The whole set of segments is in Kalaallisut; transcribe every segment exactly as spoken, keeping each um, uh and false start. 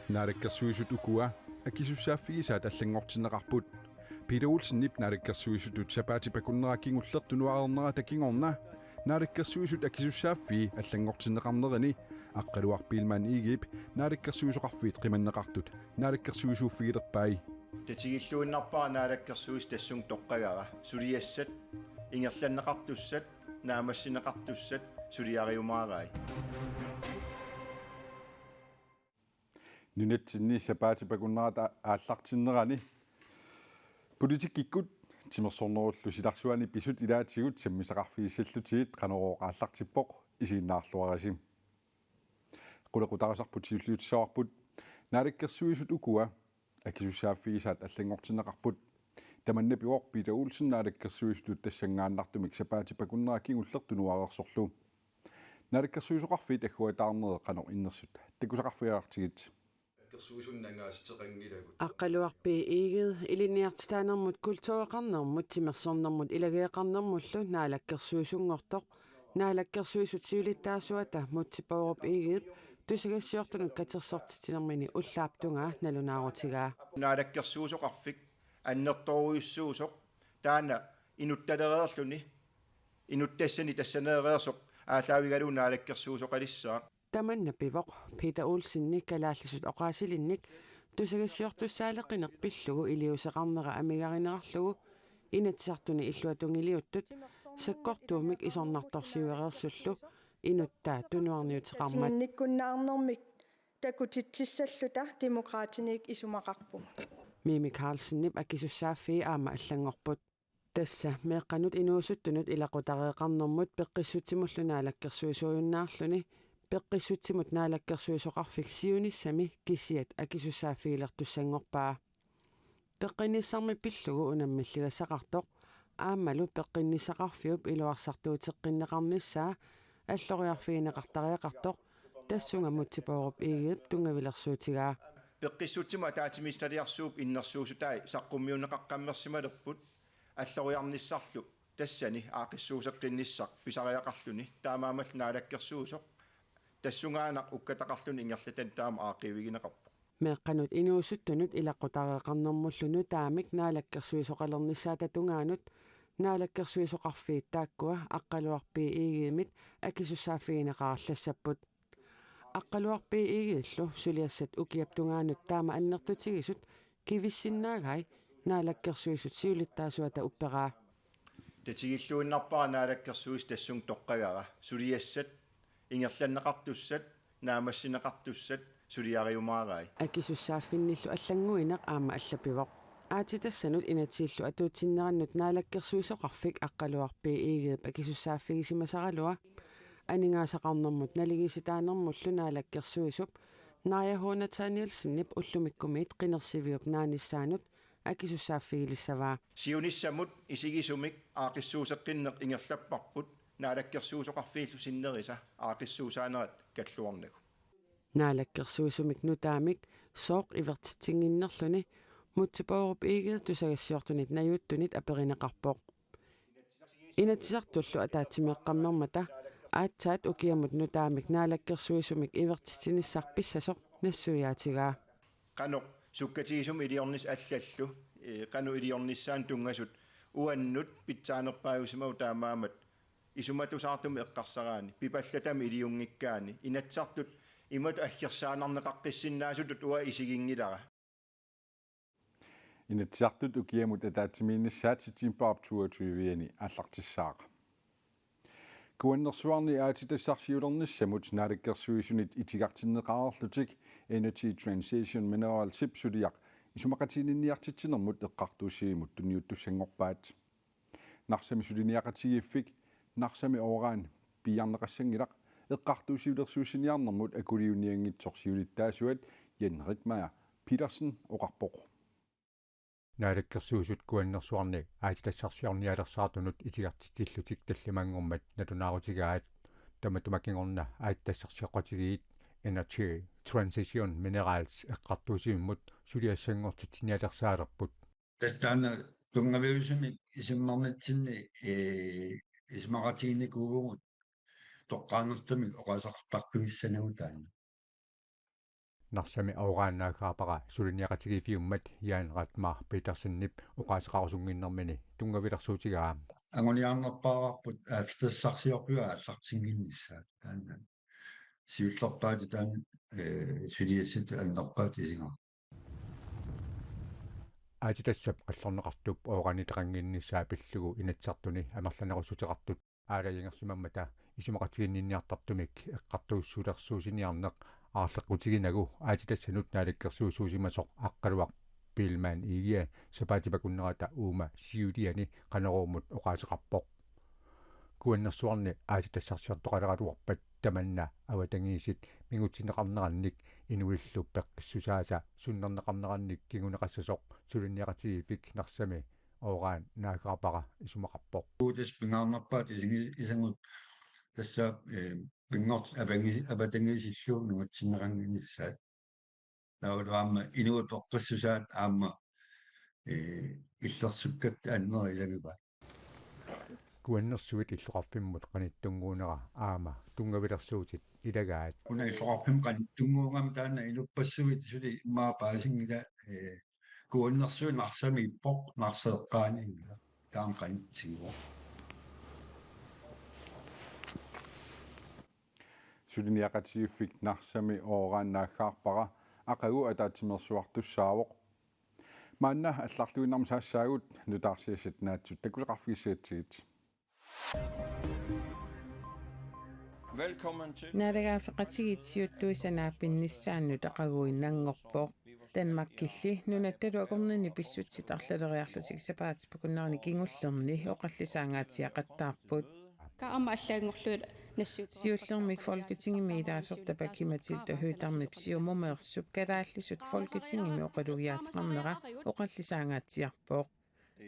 Naalakkersuisut ukua akisussaaffigisaat allanngortinneqarput. Peter Olsenip naalakkersuisutut sapaatip akunnera kingulleq tunuareernerata kingorna naalakkersuisut akisussaaffii allanngortinneqarnerini Aqqaluaq Biilmann Egedep naalakkersuisoqarfiit qimanneqartut naalakkersuisuuffigilerpai. Tatigilluinnarpara naalakkersuisut tassunga toqqagara, suliassat ingerlanneqartussat naammassineqartussat suliariumaarai. Nunatsinni sapaatip akunnerata aallartinnerani politikkikkut timersornerullu silarsuani pisut ilaatigut sammisaqarfigissallutigit Qanorooq aallartippoq, isiginnaarluarisi. Qulequtarisarput siulliutissavarput. Naalakkersuisut ukua akisussaaffigisaat allanngortinneqarput. Tamanna pivoq Peter Olsen naalakkersuisutut tassanngaannartumik sapaatip akunnera kingulleq tunuareersorlu. Naalakkersuisoqarfiit agguataarnerit qanoq innersut takusaqarfigeqartigit. Aqqaluaq B. Egede ilinniartitaanermut, kultureqarnermut, timersornermut ilageeqarnermullu naalakkersuisunngortoq naalakkersuisut siulittaasuata Múte Bourup Egedep tusagassiortunut katersortitsinermini ullaap tungaa nalunaarutigaa. Naalakkersuisoqarfik annertoorujussuusoq taanna inuttalereerluni, inuttassani tassaneereersoq aallaavigalugu naalakkersuisoqalissaaq. Tamanna pivoq Peter Olsenip kalaallisut oqaasilinnik tusagassiortussaaleqineq pillugu iliuuseqarnera amigarinerarlugu Inatsisartuni illuatungiliuttut sakkortuumik isornartorsiuereersullu inuttaa tunuarniuteqarmat. Tinnikkunnaarnermik takutitsissalluta Demokraatiniit isumaqarpugut. Mimi Karlsenip akisussaaffii aamma allanngorput. Tassa meeqqanut inuusuttunut ilaqutareeqarnermut peqqissutsimullu naalakkersuisuujunnaarluni peqqissutsimut naalakkersuisoqarfik siunissami kisiat akisussaaffigilertussanngorpaa. Peqqinnissarmi pillugu unammilligassaqartoq aammalu peqqinnissaqarfiup iluarsartuuteqqinneqarnissaa alloriarfigineqartariaqartoq tassunga Múte Bourup Egedep tunngavilersuutigaa. Peqqissutsimut ataatsimiititaliarsuup innersuussutai saqqummiunneqaqqammersimalerput alloriarnissarlu tassani aaqqissuusseqqinnissaq pisariaqarluni, taamaammallu naalakkersuisoq tassungaannaq ukkataqarluni ingerlatani taama aaqqiivigineqarpoq. Meeqqanut inuusuttunut ilaqutareeqarnermullu nutaamik naalakkersuisoqalernissaata tungaanut naalakkersuisoqarfiit taakkua Aqqaluaq B. Egedemit akisussaaffigineqarallassapput. Aqqaluaq B. Egedelu suliassat ukiap tungaanut taama annertutigisut kivissinnaagai naalakkersuisut siulittaasuata upperaa. Tatigilluinnarpara naalakkersuisut tassunga toqqagara, suliassat ingerlanneqartussat naammassineqartussat suliariumaarai. Akisussaaffinnillu allannguineq aamma allapivoq. Aatsitassanut inatsisillu atuutsinnerannut naalakkersuisoqarfik Aqqaluaq B. Egedep akisussaaffigisimasaralua aningaasaqarnermut naligiissitaanermullu naalakkersuisup Naaja H. Nathanielsenip ullumikkumiit qinersiviup naanissaanut akisussaaffigilissavaa. Siunissamut isigisumik aaqqissuusseqqinneq ingerlapparput naalakkersuisoqarfiillu sinnerisa aaqqissuussaanerat kalluarnagu. Naalakkersuisumik nutaamik sooq ivertitsinnginnerluni Múte Bourup Egede tusagassiortunit najuuttunit aperineqarpoq. Inatsisartullu ataatsimeeqqammermata aatsaat ukiamut nutaamik naalakkersuisumik ivertitsinissaq pissasoq nassuiaatigaa. Qanoq sukkatigisumik iliornissaq allallu, ee, qanoq iliornissaanut tunngasut uannut pitsaanerpaajusimapput, taamaammat isumatusaartumik eqqarsaraanni, pipallatami iliunngikkaanni, Inatsisartut imatut aggersaanarneqaqqissinnaasutut uanga isiginngilara. Inatsisartut ukiamut ataatsimiinnissaat septembarip toogtyve-ani aallartissaaq. Kuannersuarni aatsitassarsiulernissamut naalakkersuisunit itigartinneqareerlutik Energy Transition Mineralsip suliaq isumaqatiginninniartitsinermut eqqartuussivimut tunniuttussanngorpaat. Narsami suliniaqatigiiffik Narsami Oran piiarneqassanngilaq, eqqartuussivilersuussiniarnermut akuliunnianngitsoq siulittaasuat Jan Rickmeyer Petersen oqarpoq. Naalakkersuisut Kuannersuarni aatsitassarsiornialersaartunut itigartitsillutik tallimanngormat nalunaarutigaat, tamatuma kingorna aatsitassarsioqatigiit Energy Transition Minerals eqqartuussivimmut suliassanngortitsinialersaalerput. Tassa taanna tunngaviusumik isummernissaanni, ee, isumaqatiginikuuvugut toqqaannartumik oqaaseqartarfigissanagu taanna. Narsami ooraannaagaarpara suliniaqatigiiffiummat Jan Ratmar Petersenip oqaaseqarusunnginnermini tunngavilersuutigaa. Anguniarnerpaavarput aallartitassarsiorpiuk aallartinnginnissaa. Taanna siullerpaatut taanna, ee, suliassat annerpaatut isigaarput. Aatsitassap qillorneqartup ooraanitaqannginnissaa pillugu Inatsisartuni amerlanerussuteqartut aalajangersimammata isumaqatiginninniartartumik eqqartuussulersuusiniarneq aarleqqutiginagu aatsitassanut naalakkersuisuusimasoq Aqqaluaq Biilmann Egede sapaatip akunnerata uuma siuliani Qanoruumut oqaaseqarpoq. Kuannersuarni aatsitassarsiortoqaleraluarpat tamanna avatangiisit mingutsinneqarnerannik inuillu peqqissusaasa sunnerneqarnerannik kinguneqassasoq suliniaqatigiiffik Narsami ooraannaagaarpara isumaqarpoq. Uutes pingaarnerpaat isingi-, isangut tassa, ee, pinngortitaq avangi-, avatangiisillu nungutsinneqannginnissaat. Taavalu aamma inuit peqqissusaat aamma, ee, illersukkat annerit ilagivaat. Kuannersuit illoqarfimmut qanittunnguunera aamma tunngavilersuutit ilagaat. Una illoqarfimmut qanittunnguugami taanna inuppassuit suli immaqa paasinngillat, ee, Kuannersuit Narsamiippoq, Narsap eqqaaniinngilaq. Taama qanittiguuvoq. Suliniaqatigiiffik Narsami ooraannaagaarpara aqagu ataatsimeersuartussaavoq. Maanna allarluinnarmut saassaagut, nutaarsiassat naatsut takusaqarfigissagatsigit. Velkommen til. Naalagaaffeqatigiit siuttuisa naapinnissaannut aqaguinnanngorpoq. Danmarkilli nunattalu akornanni pissutsit arlaleriarlutik sapaatip akunnerani kingullerni oqallisaangaatsiaqattaarput. Ka aamma allaanngorlugit nassuit. Siullermik Folketingimi ilaasortap Aki-Matilda Høegh-Damip Siumumeersup kalaallisut Folketingimi oqalugiaateqarnera oqallisaangaatsiarpoq.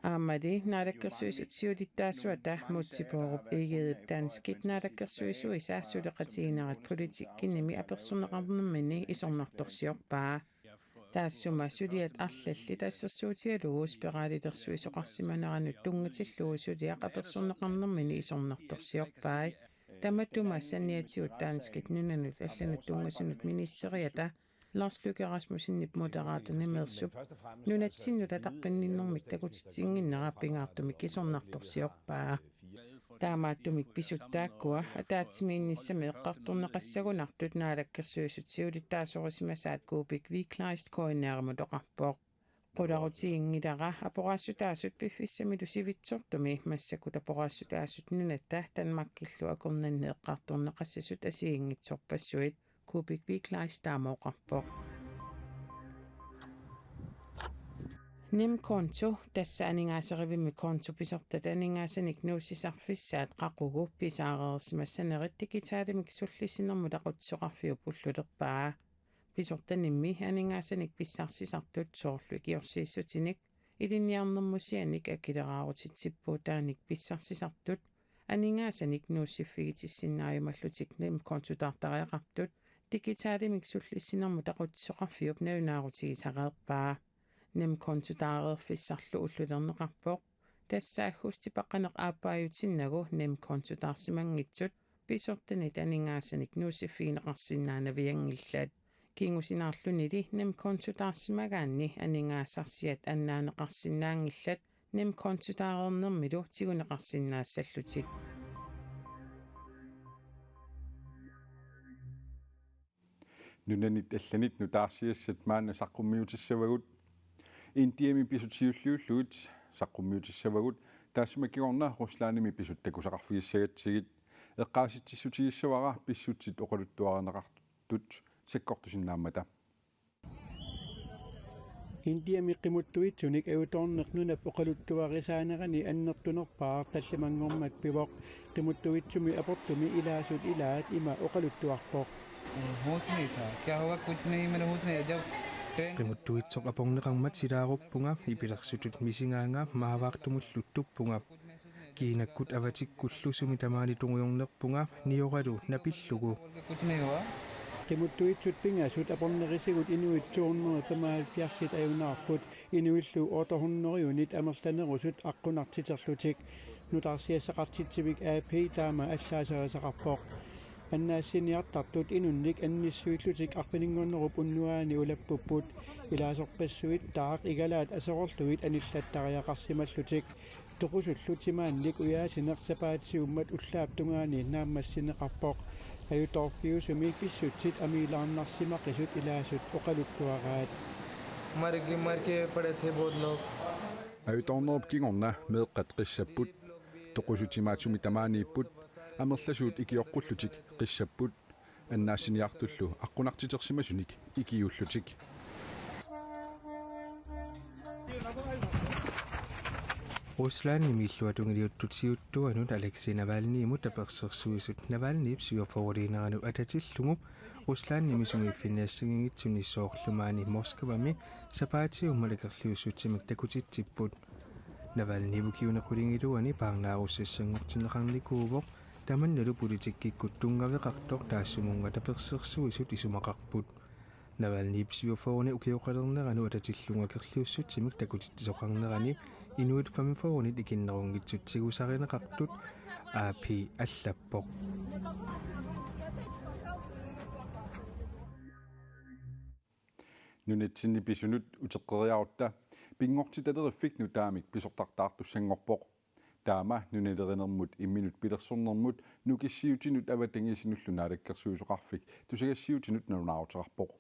Aammali Naalakkersuisut siulittaasuata Múte Bourup Egedep danskit naalakkersuisuisa suleqatigiinnerat politikkinimi apersorneqarnermini isornartorsiorpaa. Taassuma suliat arlallit assersuutigalugu spiralilersuisoqarsimaneranut tunngatillugu suliaq apersorneqarnermini isornartorsiorpai. Tamatuma saniatigut danskit nunanut allanut tunngasunut ministeriata Lars Løkke Rasmussenip Moderaterne Moderaterne Mersup nunatsinnut ataqqinninnermik takutitsinnginnera pingaartumik isornartorsiorpaa. Taamaattumik pisut taakkua ataatsimiinnissamik eqqartorneqassagunartut Naalakkersuisut siulittaasorisimasaat Kuupik Kleist K N R-imut oqarpoq. Qularutiginngilara aporaassutaasut piffissamilu sivitsortumi massakkut aporaassutaasut nunatta Danmarkillu akornanni eqqartorneqassasut assigiinngitsorpassuit. Kuupik Kleist taama oqarpoq. NemKonto, tassa aningaasarivimmi konto pisortat aningaasanik nuussisarfissaat qaqugu pisaareersimassanerit digitalimik sullissinermut aqutsisoqarfiup ullulerpaa. Pisortanimmi aningaasanik pissarsisartut soorlu ikiorsiissutinik, ilinniarnermusianik akileraarutitsippuutaanik pissarsisartut, aningaasanik nuussiffigitissinnaajumaallutik NemKontotaartariaqartut digitalimik sullissinermut aqutsisoqarfiup nalunaarutigisareerpaa. NemKontotaareerfissarlu ullulerneqarpoq. Tassa aggustip aqqaneq-aappaajutinnagu NemKontotaarsimanngitsut pisortanit aningaasanik nuussiffigineqarsinnaanavianngillat. Kingusinaarlunili NemKontotaarsimagaanni aningaasarsiat annaaneqarsinnaanngillat NemKontotaareernermilu tiguneqarsinnaassallutik. Nunanit allanit nutaarsiassat maanna saqqummiutissavagut. Indiami pisut siulliullugit saqqummiutissavagut, taassuma kingorna Ruslandimi pisut takusaqarfigissagatsigit. Eqqaasitsissutigissavara pissutsit oqaluttuarineqartut sakkortusinnaammata. Indiami qimuttuitsunik ajutoorneq nunap oqaluttuarisaanerani annertunerpaaq tallimanngormat pivoq. Qimuttuitsumi aportumi ilaasut ilaat ima oqaluttuarpoq. होश नहीं था, क्या होगा, कुछ नहीं, मेरा होश नहीं है। जब train Qimuttuitsoq aporneqarmat silaaruppunga, ipilersutut misigaanga, maavaartumullu tuppunga. Kiinakkut avatikkullu sumi tamaani tungujornerpunga, nioralu napillugu. कुछ नहीं हुआ। Qimuttuitsut pingasut apornerisigut inuit to hundrede femoghalvfjerds ajunaarput, inuillu otte hundrede-unit amerlanerusut aqqunartiterlutik. Nutaarsiassaqartitsivik A P taama allaaserisaqarpoq. Annaassiniartartut inunnik annissuillutik arfininngornerup unnuaani ulappupput. Ilaasorpassuittaaq igalaat aserorlugit anillattariaqarsimallutik. Toqusullu timaannik ujaasineq sapaatiummat ullaap tungaani naammassineqarpoq. Ajutoorfiusumi pissutsit amiilaarnarsimaqisut ilaasut oqaluttuaraat. मर के मर के पड़े थे बहुत लोग। Ajutoornerup kingorna meeqqat qissapput. Toqusut timaatsumik tamaaniipput. Amerlasuut ikioqqullutik qissapput. Annaassiniartullu aqqunartitersimasunik ikiuullutik. Ruslandimi illuatungiliuttut siuttuanut Alexei Navalnyimut tapersersuisut Navalnyip syvogfyrreliineranut atatillugu Ruslandimi sumiiffinni assigiinngitsuni soorlu maani Moskvami sapaatiummat akerliussutsimik takutitsipput. Navalnyip ukiuni qulingiluani paarnaarussassanngortinneqarnikuuvoq, tamannalu politikkikkut tunngaveqartoq, taassumunnga tapersersuisut isumaqarput. Navalnyip syvogfyrrenik ukioqalerneranut atatillugu akerliussutsimik takutitsisoqarnerani inuit femogfyrrenit ikinnerunngitsut tigusarineqartut A P allappoq. Nunatsinni pisunut uteqqeriarutta Pinngortitaleriffik nutaamik pisortartaartussanngorpoq. Taama nunalerinermut imminut pilersornermut nukissiutinut avatangiisinullu naalakkersuisoqarfik tusagassiutinut nalunaaruteqarpoq.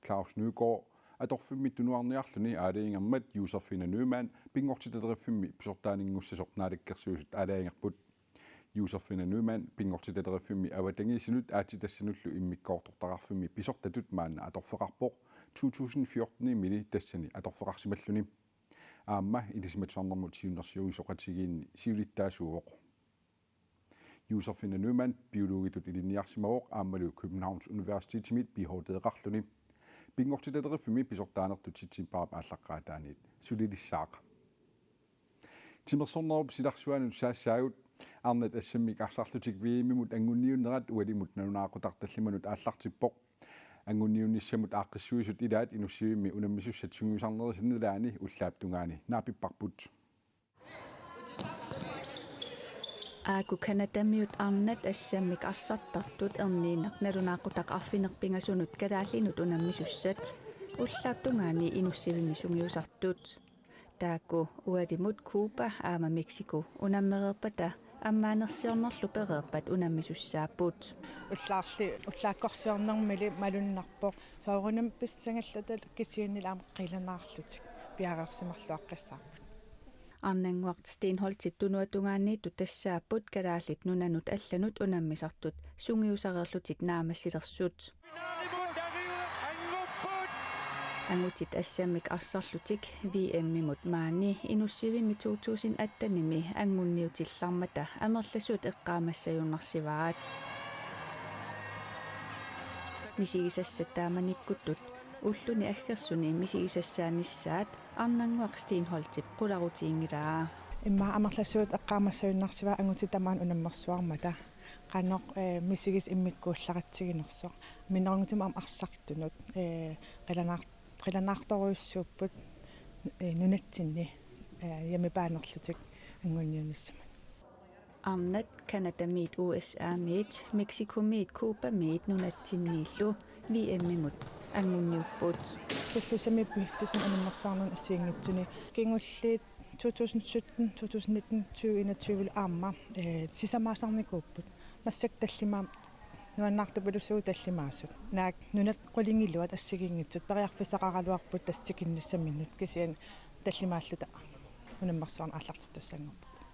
Claus Nygaard atorfimmi tunuarniarluni aalajangermat Josefine Neumann Pinngortitaleriffimmi pisortaaningussasoq naalakkersuisut aalajangerput. Josefine Neumann Pinngortitaleriffimmi avatangiisinut aatsitassanullu immikkoortortaqarfimmi pisortatut maanna atorfeqarpoq, to tusind fjortenimili tassani atorfeqarsimalluni. Aamma Ilisimatusarnermut Siunnersuisoqatigiinni siulittaasuuvoq. Josefine Neumann biologitut ilinniarsimavoq aammalu Københavns Universitetimit Ph.D.-qarluni. Pinngortitaleriffimmi pisortaanertut septembarip aallaqqaataaniit sulilissaaq. Timersornerup silarsuanut saassaagut. Arnat assammik arsarlutik V M-imut anguniunnerat ualimut nalunaaqutaq tallimanut aallartippoq. Anguniunnissamut aaqqissuisut ilaat Inussivimmi unammisussat sungiusarnerisa nalaani ullaap tungaani naapipparput. Aaku Canadamiut arnat assammik arsartartut erniinnaq nalunaaqutaq arfineq-pingasunut kalaallinut unammisussat ullaap tungaani Inussivimmi sungiusartut. Taakku ualimut Cuba aamma Mexico unammereerpata ammaanersiornerlu pereerpat unammisussaapput. Ullaarli ullaakkorsiornermili malunnarpoq. Soorunami pissangallatalu kisiannili aamma qilanaarlutik piareersimarluaqqissaarput. Arnannguaq Steenholdtip tunuatungaaniittut tassaapput Kalaallit Nunanut allanut unammisartut sungiusareerlutik naammassilersut. Angutit assammik arsarlutik V M-imut maani Inussivimmi to tusind attenimi anguniutillarmata amerlasuut eqqaamassagunarsivaat. Misigisassat taamanikkuttut ulluni aggersuni misigisassaanissaat Arnannguaq Steenholdtip qularutiginngilaa. Immaqa amerlasuut eqqaamassagunarsivaat angutit tamaani unammersuarmata. Qanoq, eh, misigisat immikkuullaratsiginersoq. Minnerunngitsumik aamma arsartunut, eh, qilanaar-, qilanaartorujussuupput, eh, nunatsinni, eh, hjemmebaanerlutik anguniunnissamut. Arnat Canadamiit, U S A-miit, Mexicomiit, Cubamiit nunatsinniillu V M-imut anguniupput. Piffissami piffissami unammersuarnermi assigiinngitsuni kingulliit to tusind sytten, to tusind nitten, tyve enogtyve aamma, eh, sisamaasarnikuupput. Massakkut tallimaat nuannaartupilussuugut tallimaasut. Naak nunat qulingiluat assigiinngitsut periarfissaqaraluarput tassa tikinnissaminnut, kisianni tallimaalluta unammersuarneq aallartittussanngorparput.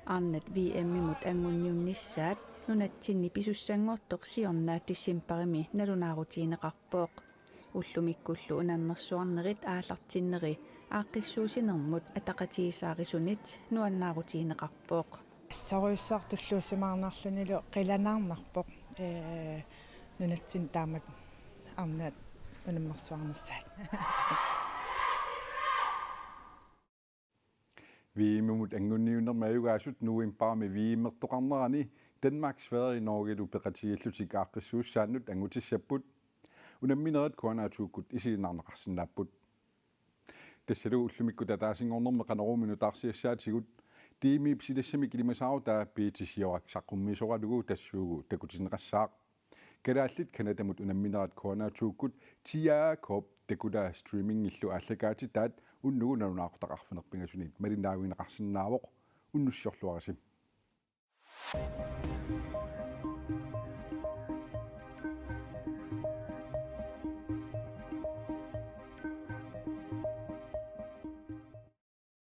Arnat V M-imut anguniunnissaat nunatsinni pisussanngortoq siorna decembarimi nalunaarutigineqarpoq. Ullumikkullu unammersuarnerit aallartinneri aaqqissuussinermut ataqatigiissaarisunit nuannaarutigineqarpoq. Assorujussuaq tulluusimaarnarlunilu qilanaarnarpoq, eh, nunatsinni taamatut arnat unammersuarnissaat. V M-imut anguniunnermi ajugaasut novembarimi V M-ertoqarnerani Danmark, Sverige, Norgelu peqatigiillutik aaqqissuussaannut angutissapput. Unamminerit K N R to-kkut isiginnaarneqarsinnaapput. Tassalu ullumikkut ataasinngornermi Qanoruumi nutaarsiassaatigut D M-ip silassamik ilimasaarutaa Piiti Siorak saqqummiisoralugu tassuugu takutinneqassaaq. Kalaallit Canadamut unamminerat Kuanatuukkut Tia Corp takulaa streamingillu aallakaatitaat unnugu nalunaaqutaq arfineq-pingasunit malinnaavigineqarsinnaavoq, unnussiorluarisi.